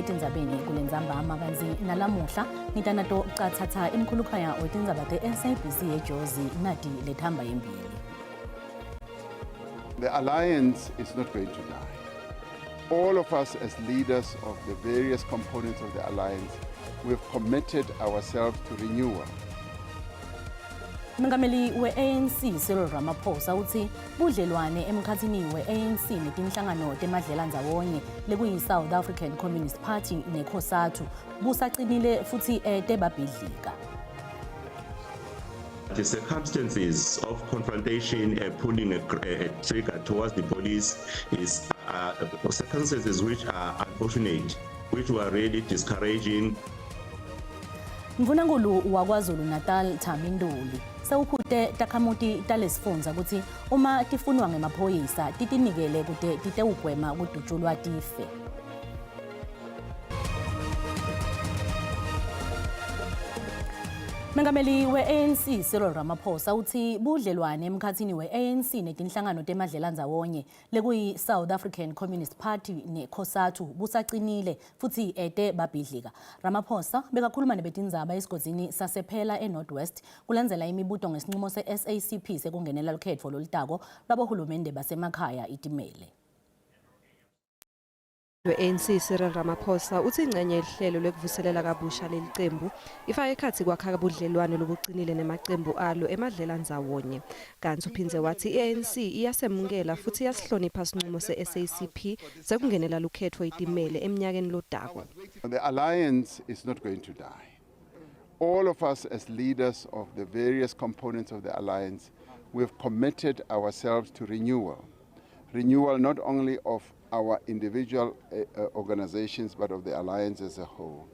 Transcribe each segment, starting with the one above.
etindzabeni kulendzambama kantsi nalamuhla ngitanato catsatsa imkhulukhaya wetindzaba te-SABC eJozi nati lethamba yembili. The alliance is not going to die. All of us as leaders of the various components of the alliance, we have committed ourselves to renewal. Mengameli we-ANC Cyril Ramaphosa utsi budlelwane emkhatsini we-ANC netinhlangano temadlelandzawonye lekuyi-South African Communist Party neCOSATU busacinile futsi ete babhidlika. The circumstances of confrontation pulling a, a, trigger towards the police is circumstances which are unfortunate, which were really discouraging. Mvunankulu waKwaZulu Natal Thami Ntuli sewukhute takhamuti talesifundza kutsi uma tifunwa ngemaphoyisa titinikele kute titewugwema kudutshulwa tife. Mengameli we-ANC Cyril Ramaphosa utsi budlelwane emkhatsini we-ANC netinhlangano temadlelandzawonye lekuyi-South African Communist Party ne-COSATU busacinile futsi ete babhidlika. Ramaphosa bekakhuluma nebetindzaba esigodzini sasePhela eNorth West kulandzela imibuto ngesinqumo se-SACP sekungenela lukhetfo lolutako lwabohulumende basemakhaya itimele. We-ANC Cyril Ramaphosa utsi ingcenye yelihlelo lwekuvuselela kabusha leli cembu ifaka ekhatsi kwakha budlelwano lobucinile nemacembu alo emadlelandzawonye. Kantsi uphindze watsi i-ANC iyasemukela futsi iyasihlonipha sincumo se-SACP sekungenela lukhetfo itimele eminyakeni lotako. The alliance is not going to die. All of us as leaders of the various components of the alliance, we have committed ourselves to renewal. Renewal not only of our individual organizations, but of the alliance as a whole.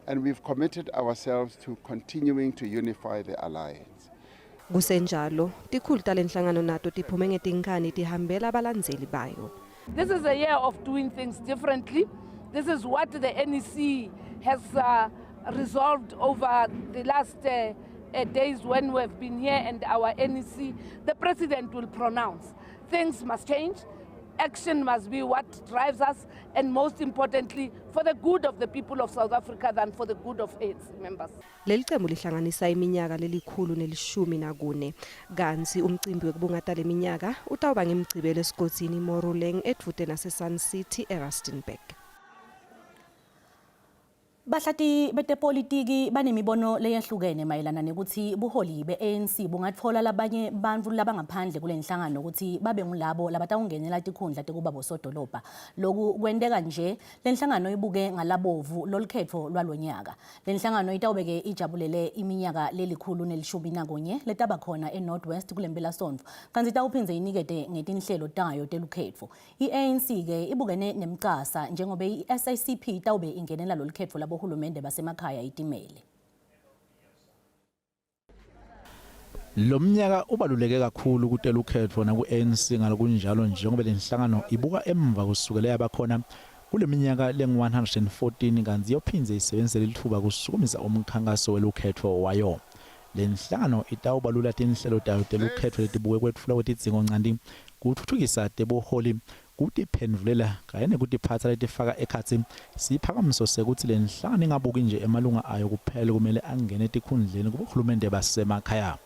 And we've committed ourselves to continuing to unify the alliance. Kusenjalo, tikhulu talenhlangano nato tiphume ngetinkhani tihambela abalandzeli bayo. This is a year of doing things differently. This is what the NEC has resolved over the last days when we've been here and our NEC, the president will pronounce. Things must change. Action must be what drives us, and most importantly, for the good of the people of South Africa than for the good of ANC members. Leli cembu lihlanganisa iminyaka leli-114 kantsi umcimbi wekubungata leminyaka utawuba ngeMgcibelo esigodzini Moruleng edvute nase-Sun City eRustenburg. Bahlati betepolitiki banemibono leyehlukene mayelana nekutsi buholi be-ANC bungatfola labanye bantfu labangaphandle kulenhlangano kutsi babe ngulabo labatawungenela tikhundla tekuba bosodolobha. Loku kwenteka nje lenhlangano ibuke ngalabovu lolukhetfo lwalonyaka. Lenhlangano itawube-ke ijabulele iminyaka leli-111 letaba khona eNorth West kulempelasonto, kantsi itawuphindze inikete ngetinhlelo tayo telukhetfo. I-ANC-ke ibukene nemcasa njengobe i-SACP itawube ingenela lolukhetfo labohulumende basemakhaya itimele. Lo mnyaka ubaluleke kakhulu kutelukhetfo naku-ANC ngalokunjalo njengoba lenhlangano ibuka emva kusukela yabakhona kule minyaka lengu-114 kantsi iyophindze isebenzise lelitfuba kusukumisa umkhankaso welukhetfo wayo. Lenhlangano itawubalula tinhlelo tayo telukhetfo letibuke kwetfulwa kwetidzingonchanti, kutfutfukisa tebuholi, kutiphendvulela kanye nekutiphatsa letifaka ekhatsi siphakamiso sekutsi lenhlangano ingabuki nje emalunga ayo kuphela kumele angene etikhundleni kubohulumende basemakhaya.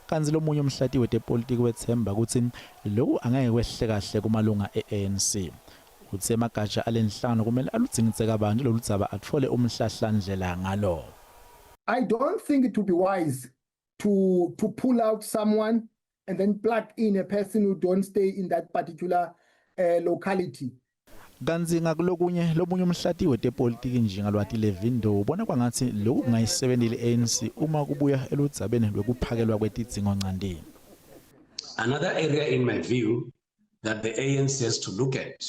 Kantsi lomunye umhlatiyi wetepolitiki wetsemba kutsi loku angeke kwehle kahle kumalunga e-ANC. Utsi emagatsha alenhlangano kumele aludzingidze kabanti loludzaba atfole umhlahlandlela ngalo. I don't think it would be wise to pull out someone and then plug in a person who don't stay in that particular locality. Kantsi ngakulokunye lomunye umhlatiyi wetepolitiki Njingalwati Levindo ubona kwangatsi loku kungayisebentela i-ANC uma kubuya eludzabeni lwekuphakelwa kwetidzingonchanti. Another area in my view that the ANC has to look at,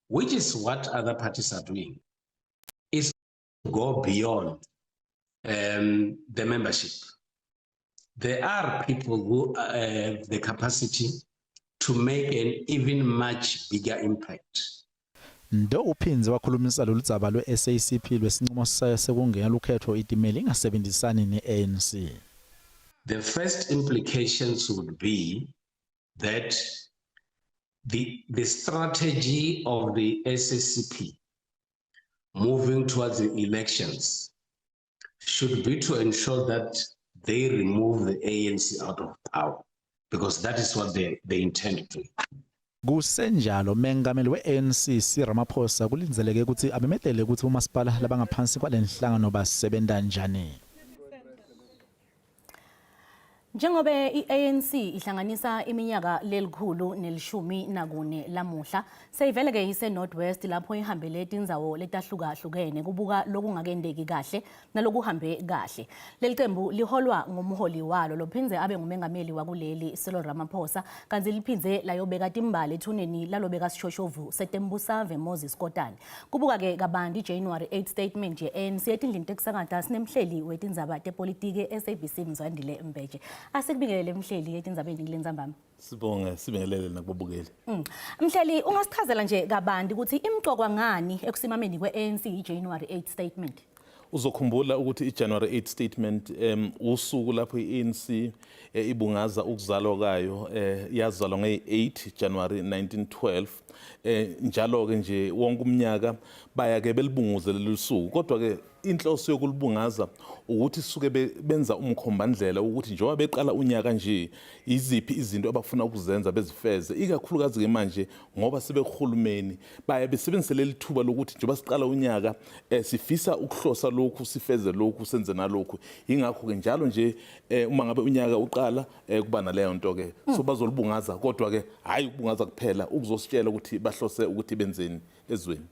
which is what other parties are doing, is to go beyond the membership. There are people who have the capacity to make an even much bigger impact. Ndo uphindze wakhulumisa loludzaba lwe-SACP lwesincumo sayo sekungena lukhetfo itimele ingasebenzisani ne-ANC. The first implications would be that the strategy of the SACP moving towards the elections should be to ensure that they remove the ANC out of power because that is what they, they intend to. Kusenjalo mengameli we-ANC Cyril Ramaphosa kulindzeleke ukuthi amemetele ukuthi umasipala labangaphansi kwalenhlangano basebenta njani. Njengobe i-ANC ihlanganisa iminyaka lelikhulu nelishumi nakune lamuhla, seyivele ke ise-North West lapho ihambele tindzawo letahlukahlukene kubuka lokungakendeki kahle nalokuhambe kahle. Leli qembu liholwa ngumholi walo lophindze abe ngumengameli wakuleli Cyril Ramaphosa, kanti liphindze layobeka timbali ethuneni lalobeka sishoshovu setembusave Moses Kotane. Kubuka ke kabanti January 8 statement ye-ANC etindlini tekusakata sinemhleli wetindzaba tepolitiki SABC Mzwandile Mbeje. Asikubingelele mhleli etindzabeni kulentsambama. Sibonge sibingelele nakubabukeli. Mhleli ungasichazela nje kabanti ukuthi imcokwa ngani ekusimameni kwe-ANC i-January 8 statement? Uzokhumbula ukuthi i-January 8 statement usuku lapho i-ANC ibungaza ukuzalwa kwayo yazalwa nge-8 January 1912 njalo ke nje wonke umnyaka baya ke belibunguze lolu suku kodwa ke inhloso yokulibungaza ukuthi suke benza umkhombandlela ukuthi njengoba beqala unyaka nje iziphi izinto abafuna ukuzenza bezifeze ikakhulukazi ke manje ngoba sebehulumeni baye besebenzise leli thuba lokuthi njengoba siqala unyaka sifisa ukuhlosa lokhu sifeze lokhu senze nalokhu ingakho ke njalo nje uma ngabe unyaka uqala kuba naleyo nto ke so bazolibungaza kodwa ke hayi ukubungaza kuphela ukuzositshela ukuthi bahlose ukuthi benzeni ezweni.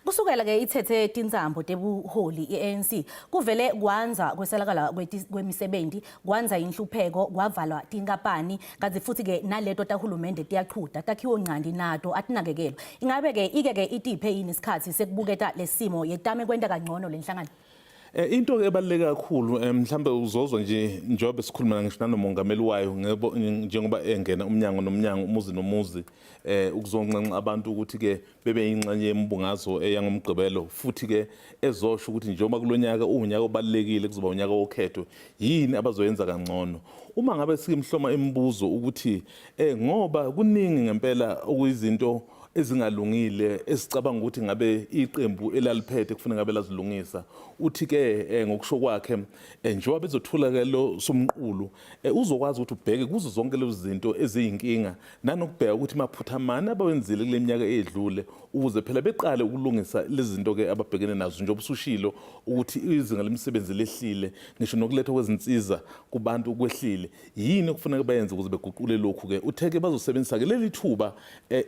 Kusukela ke ithethe tinsambo tebuholi i-ANC kuvele kwanza kweselakala kwemisebenzi kwanza inhlupheko kwavalwa tinkampani kanti futhi ke naleto tahulumende tiyachuda takhiwo ncandi nato atinakekelwa. Ingabe ke ike ke itiphe yini isikhathi sekubuketa lesimo yetame kwenta kangcono lenhlangano? Into ke ebaluleke kakhulu mhlambe uzozwa nje njengoba sikhuluma ngisho nanomongameli wayo njengoba engena umnyango nomnyango umuzi nomuzi ukuzonxenxa abantu ukuthi ke bebe ingxenye yembungazo eyangomgqibelo futhi ke ezosho ukuthi njengoba kulonyaka uwunyaka obalulekile kuzoba unyaka wokhetho yini abazoyenza kangcono uma ngabe sikimhloma imibuzo ukuthi ngoba kuningi ngempela okuyizinto ezingalungile esicabanga ukuthi ngabe iqembu elaliphethe kufanele ngabe lazilungisa uthi ke ngokusho kwakhe njengoba bezothula ke lo somqulu uzokwazi ukuthi ubheke kuzo zonke lezi zinto eziyinkinga nanokubheka ukuthi maphutha mani abawenzile kule minyaka eyedlule ukuze phela beqale ukulungisa lezi zinto ke ababhekene nazo njengoba usushilo ukuthi izinga lemisebenzi lehlile ngisho nokulethwa kwezinsiza kubantu kwehlile yini okufuneka bayenze ukuze beguqule lokhu ke uthe ke bazosebenzisa ke leli thuba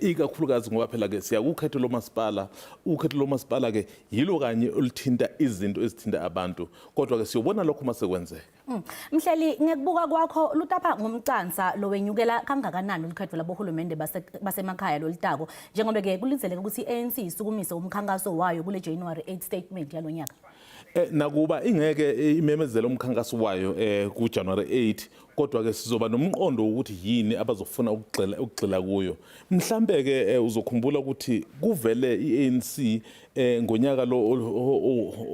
ikakhulukazi ngoba phela ke siya kukhetho lomasipala ukhetho lomasipala ke yilo kanye oluthinta izinto ezithinta abantu kodwa ke siyobona lokho mase kwenzeka. Mhleli ngekubuka kwakho lutapha ngumcansa lowenyukela kangakanani olukhetho labohulumende basemakhaya lolutako njengoba ke kulindzeleke ukuthi i-ANC isukumise umkhankaso wayo kule January 8 statement yalonyaka? Nakuba ingeke imemezele umkhankaso wayo ku January 8 kodwa ke sizoba nomqondo ukuthi yini abazofuna ukugxila kuyo. Mhlambe ke uzokhumbula ukuthi kuvele iANC ngonyaka lo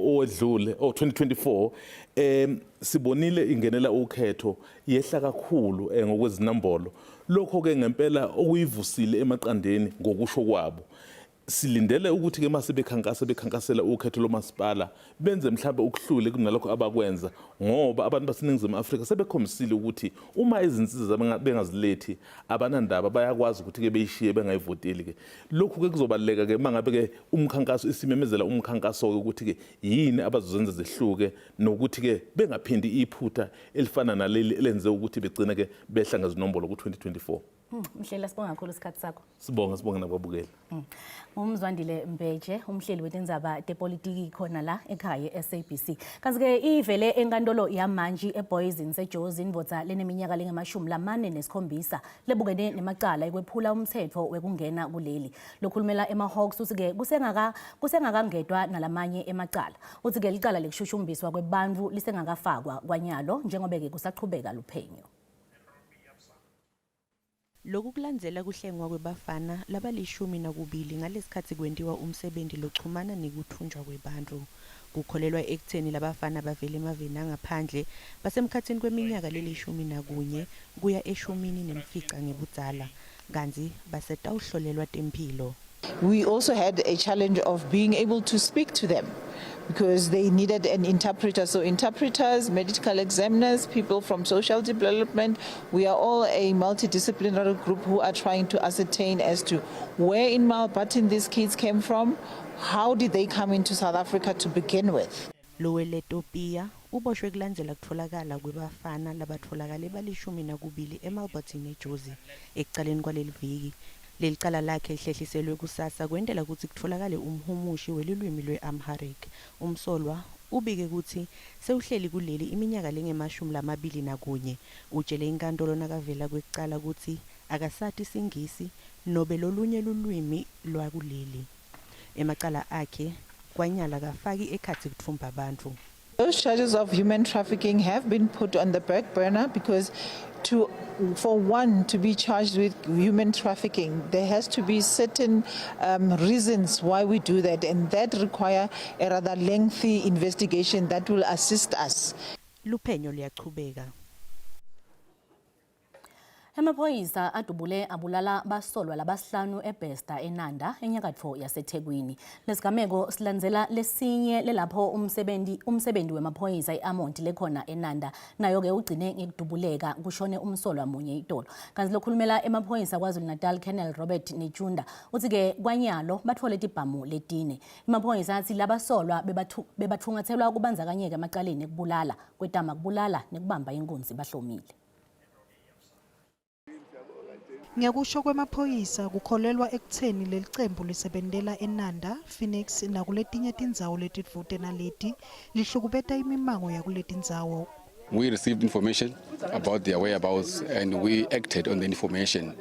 owedlule 2024 sibonile ingenela ukhetho yehla kakhulu ngokwezinombolo. Lokho ke ngempela okuyivusile emaqandeni ngokusho kwabo. Silindele ukuthi ke mase bekhankasa bekhankasela ukhetho lomasipala benze mhlawumbe ukuhlule kunalokho abakwenza ngoba abantu baseNingizimu Afrika sebekhombisile ukuthi uma izinsiza bengazilethi abanandaba bayakwazi ukuthi ke beyishiye bengayivoteli ke. Lokhu ke kuzobaluleka ke mangabe ke umkhankaso isimemezela umkhankaso ke ukuthi ke yini abazozenza zehluke nokuthi ke bengaphindi iphutha elifana naleli elenze ukuthi begcine ke behla ngezinombolo ku-2024. Mhleli sibonga kakhulu isikhathi sakho. Sibonga nababukeli. Ngumzwandile Mbeje umhleli wetindzaba tepolitiki khona la ekhaya e-SABC. Kanti ke ivele enkantolo yamantshi eBoyzin seJozi indvodza leneminyaka lengemashumi lamane nesikhombisa lebukene nemacala ekwephula umthetho wekungena kuleli. Lokhulumela ema-Hawks uthi ke kusengakangedwa nalamanye emacala. Uthi ke licala lekushushumbiswa kwebantfu lisengakafakwa kwanyalo njengoba ke kusachubeka luphenyo. Lokhu kulandzela kuhlengwa kwebafana labalishumi nakubili ngalesikhatsi kwentiwa umsebenti lochumana nekuthunjwa kwebantfu. Kukholelwa ekutheni labafana bavela emaveni angaphandle basemkhatsini kweminyaka lelishumi nakunye kuya eshumini nemfica ngebudzala kantsi basetawuhlolelwa temphilo. We also had a challenge of being able to speak to them because they needed an interpreter. So interpreters, medical examiners, people from social development, we are all a multidisciplinary group who are trying to ascertain as to where in Mulbarton these kids came from, how did they come into South Africa to begin with. LoweLetopia uboshwe kulandzela kutfolakala kwebafana labatfolakale balishumi nakubili eMalberton eJozi ekucaleni kwaleliviki. Lelicala lakhe lihlehliselwe kusasa kwentela kutsi kutfolakale umhumushi welulwimi lwe-Amharic. Umsolwa ubike kutsi sewuhleli kuleli iminyaka lengama-21. Utjele inkantolo nakavela kwekucala kutsi akasati siNgisi nobe lolunye lulwimi lwakuleli. Emacala akhe kwanyalo akafaki ekhatsi kutfumba bantfu. Those charges of human trafficking have been put on the back burner because for one to be charged with human trafficking, there has to be certain reasons why we do that, and that require a rather lengthy investigation that will assist us. Luphenyo luyachubeka. Emaphoyisa adubule abulala basolwa labasihlanu eBester eNanda enyakatfo yaseThekwini. Lesigameko silandzela lesinye lelapho umsebenzi wemaphoyisa iAmont lekhona eNanda nayo ke ugcine ngekudubuleka kushone umsolwa munye itolo. Kanti lokhulumela emaphoyisa KwaZulu Natal Colonel Robert Netshiunda uthi ke kwanyalo batfole tibhamu letine. Emaphoyisa athi labasolwa bebathungathelwa kubandzakanyeka emacaleni ekubulala, kwetama kubulala nekubamba inkunzi bahlomile. Ngekusho kwemaphoyisa kukholelwa ekutheni leli cembu lisebentela eNanda, Phoenix nakuletinye tindzawo letidvute naleti lihlukubeta imimango yakuletindzawo. We received information about their whereabouts and we acted on the information.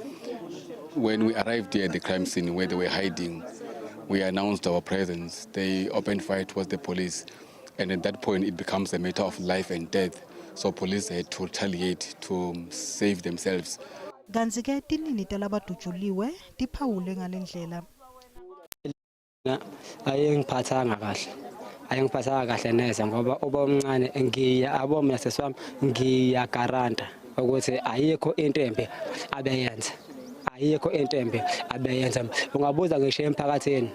When we arrived here at the crime scene where they were hiding, we announced our presence. They opened fire towards the police, and at that point it becomes a matter of life and death. So police had to retaliate to save themselves. Kantsi ke tinini talabadutshuliwe tiphawule ngalendlela. Ayengiphathanga kahle. Ayengiphathanga kahle neze ngoba uba omncane ngiya abo mina seswami ngiyagaranta ukuthi ayikho into embi abeyenza. Ayikho into embi abeyenza. Ungabuza ngisho emphakathini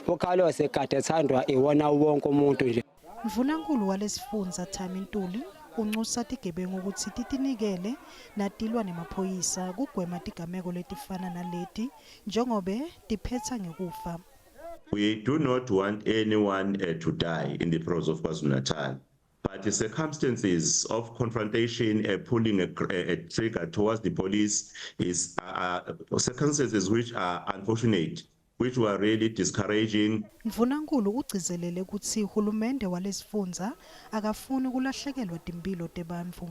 uCarlos kade ethandwa iwona wonke umuntu nje. Mvunankulu walesifundza Thami Ntuli unxusa tigebengu ukuthi titinikele natilwa nemaphoyisa kugwema tigameko letifana naleti njengobe tiphetha ngekufa. We do not want anyone to die in the province of KwaZulu-Natal. But the circumstances of confrontation, pulling a trigger towards the police is circumstances which are unfortunate, which were really discouraging. Mvunankulu ugcizelele kutsi hulumende walesifundza akafuni kulahlekelwa timphilo tebantfu.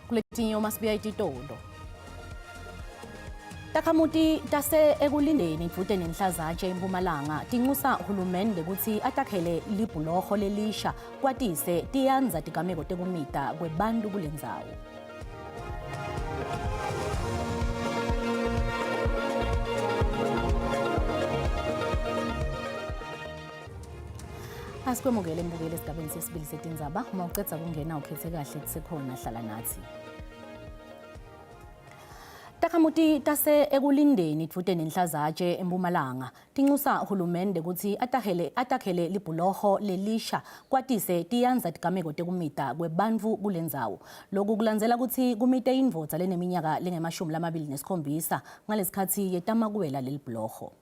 Kuletinye uma sibuya etitolo. Takhamuti tase Ekulindeni dvute nenhlazatshe eMpumalanga tinxusa hulumende kutsi atakhele libhuloho lelisha kwatise tiyandza tigameko tekumita kwebantu kulendzawo. Asikwemukele mbukeli esigabeni sesibili setindzaba. Uma ucedza kungena ukhethe kahle kusekhona hlala nathi. Takhamuti tase Ekulindeni dvute nenhlazatshe eMpumalanga tinxusa hulumende kutsi atakhele libhuloho lelisha kwatise tiyandza tigameko tekumita kwebantfu kulendzawo. Lokhu kulandzela kutsi kumite indvodza leneminyaka lengama-27 ngalesikhatsi yetama kuwela lelibhuloho.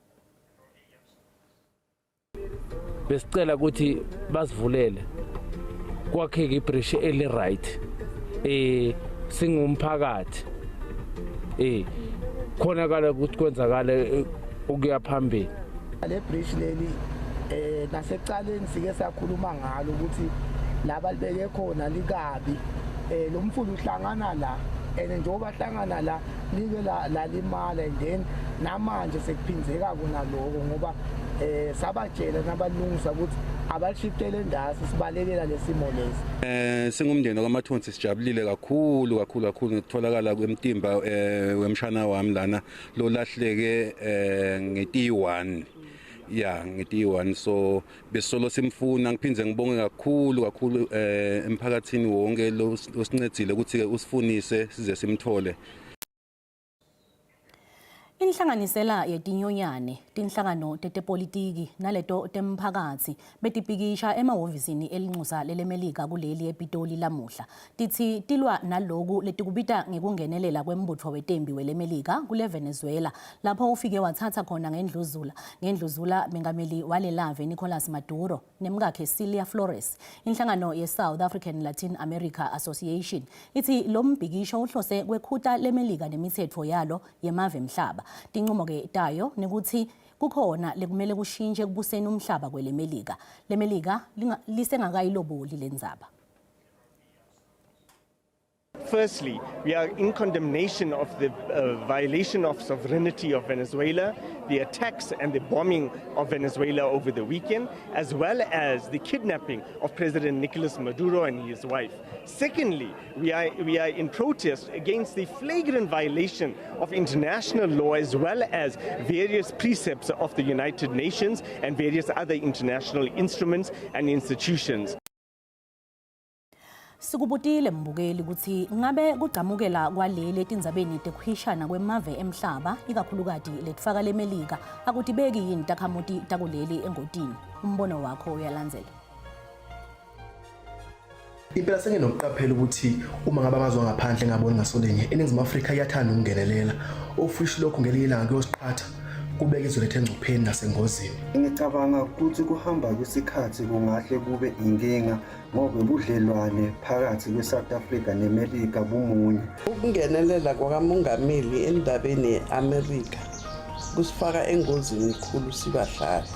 Besicela ukuthi basivulele kwakheke ibridge eli right singumphakathi khonakala ukuthi kwenzakale ukuya phambili. Le bridge leli nasecaleni sike sakhuluma ngalo ukuthi laba libeke khona likabi lo mfula uhlangana la and njengoba hlangana la like lalimala and then namanje sekuphinzeka kona lokho ngoba sabatshela nabalungisa ukuthi abalishiftele endasi sibalekela lesimo lesi. Singumndeni wakwaMathonsi sijabulile kakhulu kakhulu kakhulu ngokutholakala kwemtimba wemshana wami lana lolahleke ngeti-1 ya ngeti-1 so besolo simfuna. Ngiphindze ngibonge kakhulu kakhulu emphakathini wonke losincedzile ukuthi usifunise size simthole. Inhlanganisela yetinyonyane, tinhlangano tetepolitiki naleto temphakatsi betibhikisha emahhovisini elinxusa leleMelika kuleli ePitoli lamuhla. Titsi tilwa naloku letikubita ngekungenelela kwembutfo wetempi weleMelika kule Venezuela lapho ufike watsatsa khona ngendluzula ngendluzula mengameli walelave Nicolas Maduro nemkakhe Cilia Flores. Inhlangano ye-South African Latin America Association itsi lo mbhikisho uhlose kwekhuta leMelika nemitsetfo yalo yemave emhlaba. Tincumo-ke tayo nekutsi kukhona lekumele kushintshe ekubuseni umhlaba kweleMelika. LeMelika lisengakayiloboli lendzaba. Firstly, we are in condemnation of the violation of sovereignty of Venezuela, the attacks and the bombing of Venezuela over the weekend, as well as the kidnapping of President Nicolas Maduro and his wife. Secondly, we are, we are in protest against the flagrant violation of international law as well as various precepts of the United Nations and various other international instruments and institutions. Sikubutile mbukeli kutsi ngabe kugcamukela kwaleli etindzabeni tekuhishana kwemave emhlaba ikakhulukati letifaka leMelika akutibeki yini takhamuti takuleli engotini. Umbono wakho uyalandzela. Impela senginokuqaphela ukuthi uma ngabe amazwe angaphandle engaboni ngasolinye, iNingizimu Afrika iyathanda ukungenelela. Ofishi lokhu ngelinye ilanga kuyosiqhatha kubeke izwe lethu engcupheni nasengozini. Ngicabanga ukuthi kuhamba kwesikhathi kungahle kube inkinga ngoba ubudlelwane phakathi kwe-South Africa neMelika bumunye. Ukungenelela kwakamongameli endabeni ye-Amerika kusifaka engozini khulu sibahlali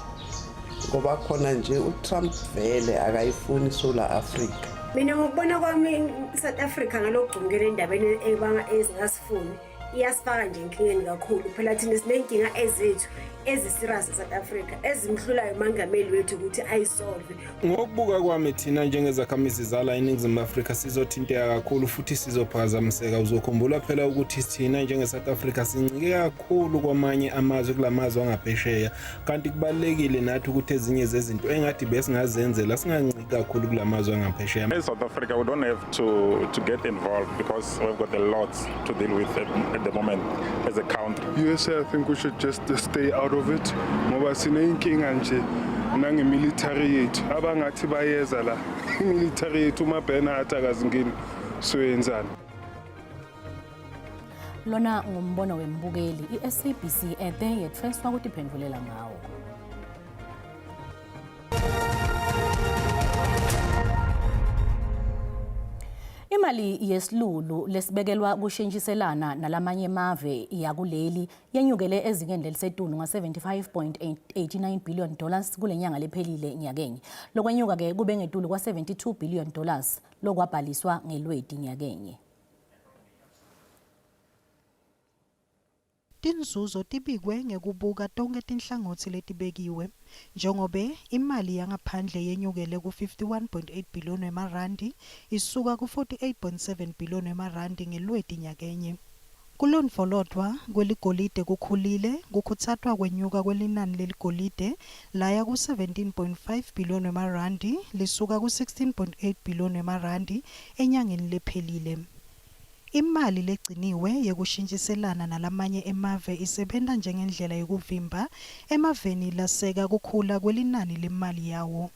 ngoba khona nje uTrump vele akayifuni iSouth Africa. Mina ngokubona kwami i-South Africa ngalokugcumkela endabeni ebanga ezingasifuni iyasifaka nje enkingeni kakhulu phela thina siney'nkinga ezethu ezi-serious e-South Africa ezimhlulayo umangameli wethu ukuthi ayisolve. Ngokubuka kwami thina njengezakhamizi zala eNingizimu Afrika sizothinteka kakhulu futhi sizophazamiseka. Uzokhumbula phela ukuthi thina njenge-South Africa sincike kakhulu kwamanye amazwe kulamazwe angaphesheya kanti kubalulekile nathi ukuthi ezinye zezinto engathi besingazenzela singanciki kakhulu kulamazwe angaphesheya. In South Africa we don't have to to get involved because we've got a lot to deal with at, at the moment as a country. USA I think we should just stay out of it ngoba sineyinkinga nje nangemilitary yethu abangathi bayeza la imilitary yethu uma Bernhardt akazingeni soyenzani. Lona ngumbono wembukeli i-SABC ete yetfeswa kutiphendvulela ngawo. Imali yesilulu lesibekelwa kushintshiselana nalamanye emave yakuleli yenyukele ezingeni lelisetulu nga-75.89 billion dollars kule nyanga lephelile nyakenye. Lokwenyuka-ke kube ngetulu kwa-72 billion dollars lokwabhaliswa ngeLweti nyakenye. Tinzuzo tibikwe ngekubuka tonkhe tinhlangotsi letibekiwe, njengobe imali yangaphandle yenyukele ku-51.8 billion wemarandi isuka ku-48.7 billion wemarandi ngeLweti nyakenye. Kulondvolotwa kweligolide kukhulile, kukhutsatwa kwenyuka kwelinani leligolide laya ku-17.5 billion wemarandi lisuka ku-16.8 billion wemarandi enyangeni lephelile. Imali legciniwe yekushintjiselana nalamanye emave isebenta njengendlela yekuvimba emaveni laseka kukhula kwelinani lemali yawo.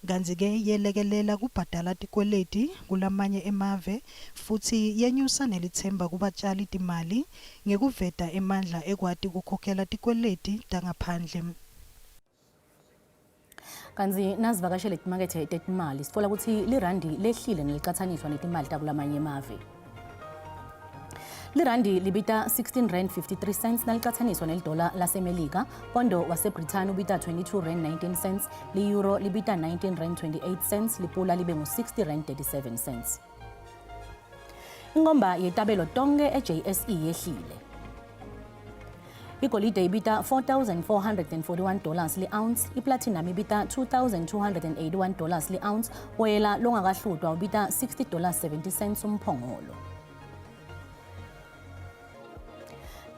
Kantsi-ke yelekelela kubhadala tikweleti kulamanye emave futsi yenyusa nelitsemba kubatjali timali ngekuveta emandla ekwati kukhokhela tikweleti tangaphandle. Kantsi nasivakashele timakethe tetimali sitfola kutsi lirandi lehlile nelicatsaniswa netimali takulamanye emave. Lirandi libita 16 rand 53 cents nalicatsaniswa nelidola laseMelika. Pondo waseBrithani ubita 22 rand 19 cents, li-euro libita 19 rand 28 cents, lipula libe ngu-60 rand 37 cents. Inkomba yetabelo tonke e-JSE yehlile. Igolide ibita 4441 dollars li-ounce, iplatinum ibita 2281 dollars li-ounce, woyela longakahlutwa ubita 60 dollars 70 cents umphongolo.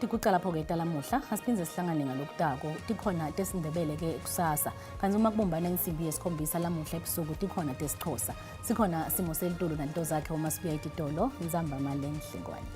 Tiguca lapho-ke talamuhla asiphindze sihlangane ngalokutako tikhona tesiNdebele-ke kusasa kanti uma kubumbana insimbi yesikhombisa lamuhla ebusuku tikhona tesiXhosa sikhona simo selitulu nanto zakhe uma sibuya etitolo nzambama lenhlengwane.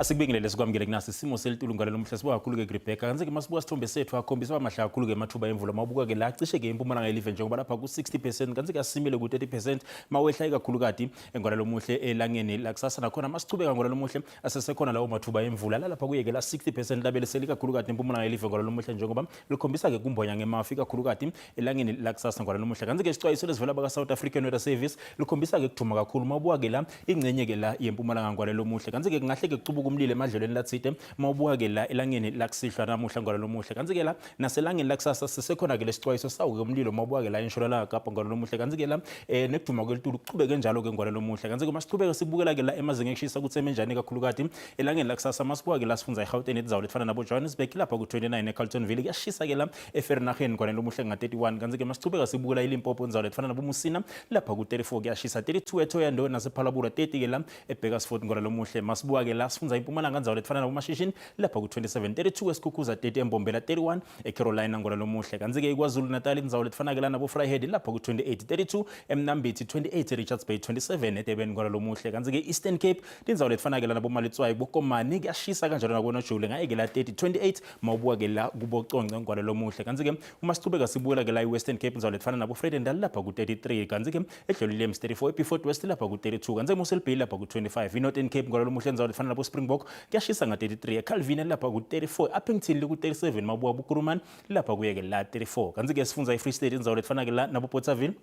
Asikubingelele sikwamukele kunasi isimo selitulu ngalelo muhla sibuka kakhulu-ke kuRebecca kanti-ke masibuka sithombe sethu akhombisa amahle kakhulu-ke amathuba emvula mawubuka-ke la cishe-ke impumalanga yelive njengoba lapha ku-60 percent kanti-ke asimile ku-30 percent mawehla ikakhulukati ngolalo muhle elangeni lakusasa nakhona masichubeka ngolalo muhle asesekhona lawo mathuba emvula lalapha kuye-ke la 60 percent labeleseli ikakhulukati impumalanga yelive ngolalo muhle njengoba likhombisa-ke kumbonya ngemafu ikakhulukati elangeni lakusasa ngolalo muhle kanti-ke isixwayiso lesivela baka-South African Weather Service likhombisa-ke kuduma kakhulu mawubuka-ke la ingcenye-ke la yempumalanga ngolalo muhle kanti-ke kungahle-ke kucubuka umlilo emadlelweni lathide mawubuka-ke la elangeni lakusihlwa namuhla ngolalo muhle kanti-ke la naselangeni lakusasa sisekhona-ke lesixwayiso sawo-ke umlilo mawubuka-ke la entshonalanga Kapa ngolalo muhle kanti-ke la um nekuduma kwelitulu kuchubeke njalo-ke ngolalo muhle kanti-ke uma sichubeka sikubukela-ke la emazinga ekushisa ukuthi emenjani kakhulukati elangeni lakusasa masibuka-ke la sifundza eGauteng etindzawo letifana nabo-Johannesburg lapha ku-29 eCarltonville kuyashisa-ke la eVereeniging ngolalo omuhle nga-31 kanti-ke masichubeka sibukela iLimpopo indzawo letifana naboMusina lapha ku-34 kuyashisa 32 eThohoyandou nasePhalabula 30-ke la eBakersford ngolalo omuhle masibuka-ke la sifundza impumalanga indzawo letifana naboMashishini lapha ku-27 32 eSkhukhuzwa 30 eMbombela 31 eCarolina ngolalo omuhle kanti-ke iKwaZulu Natal indzawo letifana-ke la nabo-Vryheid lapha ku-28 32 eMnambithi 28 eRichards Bay 27 eDurban ngolalo omuhle kanti-ke Eastern Cape tindzawo letifana-ke la naboMaletswai boKomani kuyashisa kanjalo nakoNojule ngaye-ke la 30 28 mawubuka-ke la kuboConce ngolalo omuhle kanti-ke uma sichubeka sibukela-ke la i-Western Cape indzawo letifana nabo-Vredendal lapha ku-33 kanti-ke eDlolilem 34 eBeaufort West lapha ku-32 kanti eMossel Bay lapha ku-25 i-Northern Cape ngolalo omuhle indzawo letifana nabo-Springbok kuyashisa nga-33 eCalvina lapha ku-34 Upington liku-37 mawubuka buKuruman lapha kuye-ke la 34 kanti-ke sifundza i-Free State indzawo letifana-ke la nabo-Bothaville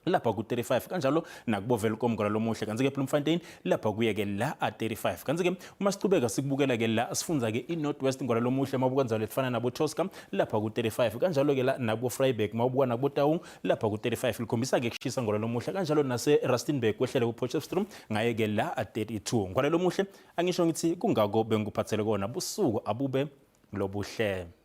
lapha ku-35 kanjalo nakubo-Welkom ngolalo omuhle kanti-ke Bloemfontein lapha kuye-ke la a-35 kanti-ke uma sichubeka sikubukela-ke la sifundza-ke i-North West ngolalo omuhle mawubuka ndzawo letifana nabo-Tosca lapha ku-35 kanjalo-ke la nakubo-Vryburg mawubuka nakubo-Taung lapha ku-35 likhombisa-ke kushisa ngolalo omuhle kanjalo nase-Rustenburg kwehlele ku-Potchefstroom ngaye-ke la a-32 ngolalo omuhle angisho ngithi kungako bengikuphathele kona busuku abube lobuhle.